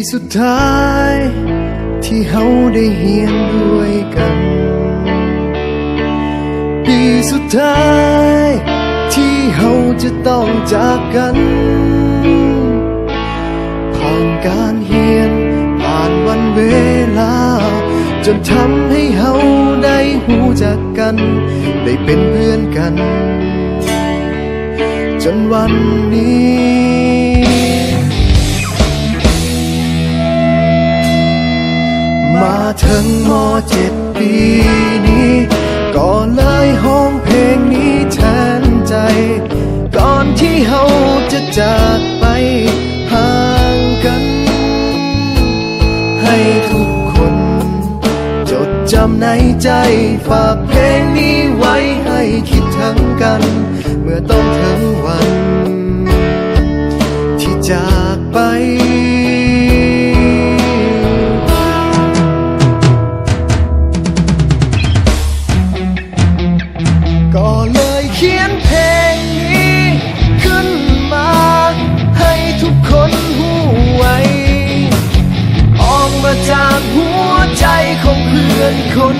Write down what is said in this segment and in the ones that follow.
ປີສຸດທ້າຍທີ່ເຮົາໄດ້ຮຽນດ້ວຍກັນ, ປີສຸດທ້າຍທີ່ເຮົາຈະຕ້ອງຈາກກັນ. ຜ່ານການຮຽນ, ຜ່ານວັນເວລາ, ຈົນທຳໃຫ້ເຮົາໄດ້ຮູ້ຈັກກັນ, ໄດ້ເປັນເພື່ອນກັນ ຈົນວັນນີ້ ມາເຖິງ ມໍເຈັດ ປີນີ້ ກໍເລີຍຮ້ອງເພງນີ້ແທນໃຈ. ກ່ອນທີ່ເຮົາຈະຈາກໄປຫ່າງກັນ, ໃຫ້ທຸກຄົນຈົດຈຳໃນໃຈ, ຝາກເພງນີ້ໄວ້ໃຫ້ຄິດເຖິງກັນ ເມື່ອຕ້ອງເຖິງວັນທີ່ຈາກໄປ. ກໍເລີຍຂຽນເພງນີ້ຂຶ້ນມາໃຫ້ທຸກຄົນຮູ້ໄວ, ອອກມາຈາກຫົວໃຈຂອງເພື່ອນຄົນ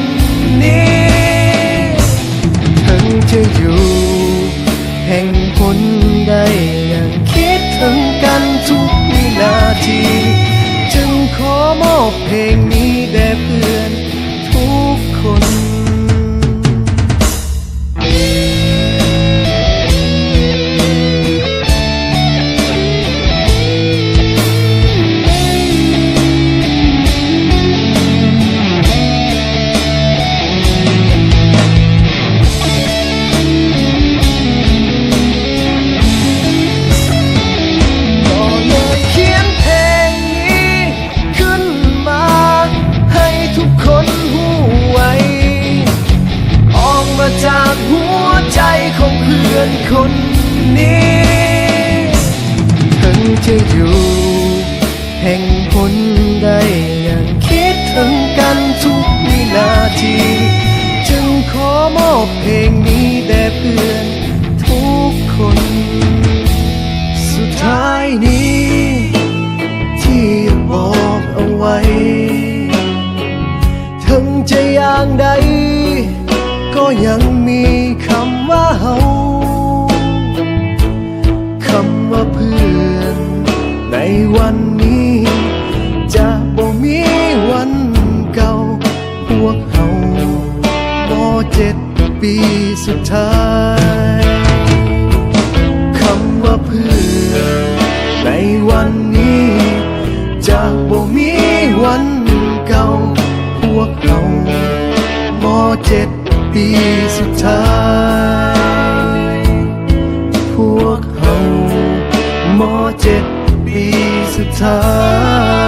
ນີ້. ເຖິງຈະຢູ່ແຫ່ງຫົນໃດ ຍັງຄິດເຖິງກັນທຸກວິນາທີ. ຈຶ່ງຂໍມອບເພງນີ້ແດ່ເພື່ອນທຸກຄົນ. ກໍເລີຍຂຽນເພງນີ້ຂຶ້ນມາໃຫ້ທຸກຄົນຮູ້ໄວ, ອອກມາຈາກຫົວໃຈຂອງເພື່ອນຄົນນີ້. ເຖິງຈະຢູ່ແຫ່ງຫົນໃດ ຍັງຄິດເຖິງກັນທຸກວິນາທີ. ຈຶ່ງຂໍມອບເພງນີ້ແດ່ເພື່ອນທຸກຄົນ. ສຸດທ້າຍນີ້ ທີ່ຢາກບອກເອົາໄວ້, ເຖິງຈະຢ່າງໃດ ກໍຍັງມີຄຳວ່າເຮົາ, ຄຳວ່າເພື່ອນໃນວັນນີ້ ຈະບໍ່ມີວັນເກົ່າ. ພວກເຮົາ ມໍເຈັດ ປີສຸດທ້າຍ, ຄຳວ່າເພື່ອນໃນວັນນີ້ ຈະບໍ່ມີວັນເກົ່າ. ພວກເຮົາ ມໍເຈັດ ປີສຸດທ້າຍ, ພວກເຮົາ ມໍເຈັດ ປີສຸດທ້າຍ.